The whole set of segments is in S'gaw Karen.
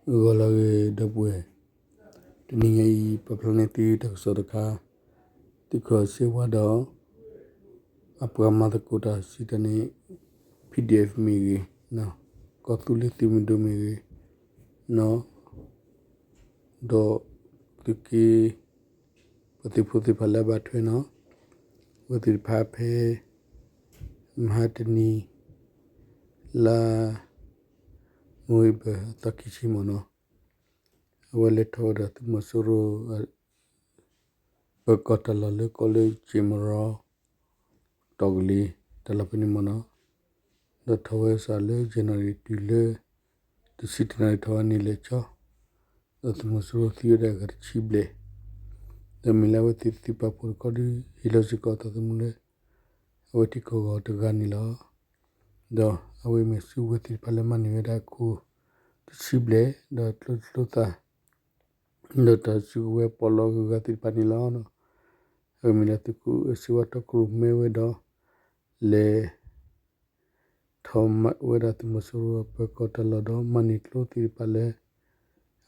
ဂီၤလၢအဂ့ၤ ဒီပုၢ်ဝဲၢ်, တနံၤညါအံၤ ပာ်ဖျါန့ၢ်သုတၢ်ကစီၣ်တခါ, သုးခိၣ်စ့ဝါဒီး အပှၤမၤသကိးတၢ်စံးတၢ်န့ၣ် PDF မ့ၢ်ဂ့ၤ, ကီၢ်သူလ့ၤသုးမုၢ်ဒိၣ်မ့ၢ်ဂ့ၤ, ဒီးသုးက့ ပှၤသုးဖိသ့ၣ်တဖၣ်လၢအဘၣ်ထွဲနီၤ, အဝဲသ့ၣ်တဖၣ်ဖဲ မဟါတနံၤ လါ နိၣ်ဝ့ဘၢၣ်အသီခံဆံမ့ၢ်နီၤ, အဝဲလဲၤထီၣ်ဝဲဒၣ်သုးမီၤစိရိၤ ပၢၤကီၢ်တၢ်လီၢ်လၢကီၢ်လၢကၠ့မရီ တီၢ်ကလံၤ တၢ်လီၢ်ဖဲန့ၣ်မ့ၢ်နီၤ, ဒီးထီၣ်ဝဲစးလၢယဲၢ်နၣ်ရံၣ်တုၤလၢ တဆံတၢနၣ်ရံၣ်ထီၣ်ဝဲန့ၣ်လဲၤကၠီ, ဒီးသုးမီၤစိရိၤသံဝဲဒၣ်ဂၤတဆံဘျဲၣ်, ဒီးမ့ၢ်လၢအဝဲသ့ၣ်သုးပာ်ဖှိၣ်တခီဒီး ဟ့ၣ်လီၤစ့ၢ်ကီးအသးသမူလၢ အဝဲထံကီၢ်ဂီၤတဂၤန့ၣ်လီၤ. ဒီးအဝဲမ့ၢ်စုကဝဲၤသ့ၣ်တဖၣ်လၢမၤန့ၢ်ဝဲဒၣ်ခိၣ် တဆံဘျဲၣ် ဒီးကျိချံကျိသၣ် ဒီးတၢ်စုကဝဲၤပီးလီဂုၤဂၤသ့ၣ်တဖၣ်န့ၣ်လီၤ. အဝဲမ့ၢ်လၢသုးခိၣ်စ့ဝါတီခိၣ်ရိၣ်မဲဝဲဒီး လဲၤထီၣ်မၤဝဲဒၣ်သုးမီၤစိရိၤပၢၤကီၢ်တၢ်လီၢ်ဒီးမၤန့ၢ်ကျိသ့ၣ်တဖၣ်လၢ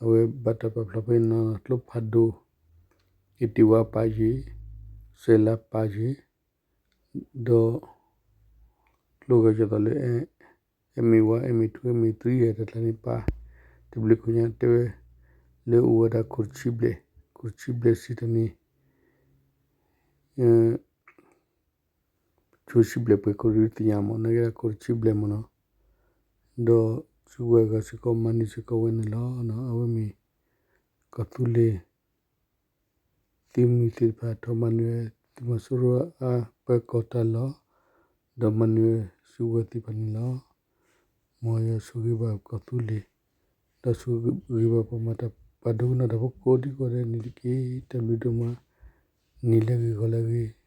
အဝဲဘၣ်တၢ်ပာ်ဖျါဖဲန့ၣ်နီၤ, ကျိဖးဒိၣ် အ့တ့ဝါပာ်ယ့ၣ်, စဲးလါပာ်ယ့ၣ်, ဒီး ကျိဂၤယဲၢ်သိးလၢ MA one, MA two, MA three တၢ်ကျါန့ၣ်ပာ်, တဘျုးခိၣ်ညါတဲဝဲ လၢအိၣ်ဝဲဒၣ်ခိၣ်တဆံဘျဲၣ်, ခိၣ်တဆံဘျဲၣ်စံးတၢ်န့ၣ် ဆိဆံဘျဲၣ်ပှဲၤခိၣ်တဆံညါမ့ၢ်နီၤ, ကဲဒၣ်ခိၣ်တဆံဘျဲၣ်မ့ၢ်နီၤ, ဒီးစုကဝဲၤအဂၤစ့ၢ်ကီးမၤန့ၢ်စ့ၢ်ကီးဝဲန့ၣ်လီၤ. အဝဲမ့ၢ် ကီၢ်သူလ့ၤ သုးမုၢ်သ့ၣ်တဖၣ်ထီၣ်မၤန့ၢ်ဝဲ သုးမီၤစိရိၤအပၢၤကီၢ်တၢ်လီၢ်, ဒီးမၤန့ၢ်ဝဲစုကဝဲၤသ့ၣ်တဖၣ်န့ၣ်လီၤ. မ်ယွၤဆိၣ်ဂ့ၤဘၣ်ကီၢ်သူလ့ၤ, ဒီးဆိၣ်ဂ့ၤဘၣ်ပှၤမၤတၢ်ပှၤဒိကနၣ်တၢ်ဖိကိးဒံကိးဒဲးန့ၣ်တက့ၢ်. တၢ်ဘျုးဒိၣ်မး, နံၤလၢအဂ့ၤ ဂီၤလၢအဂ့ၤ.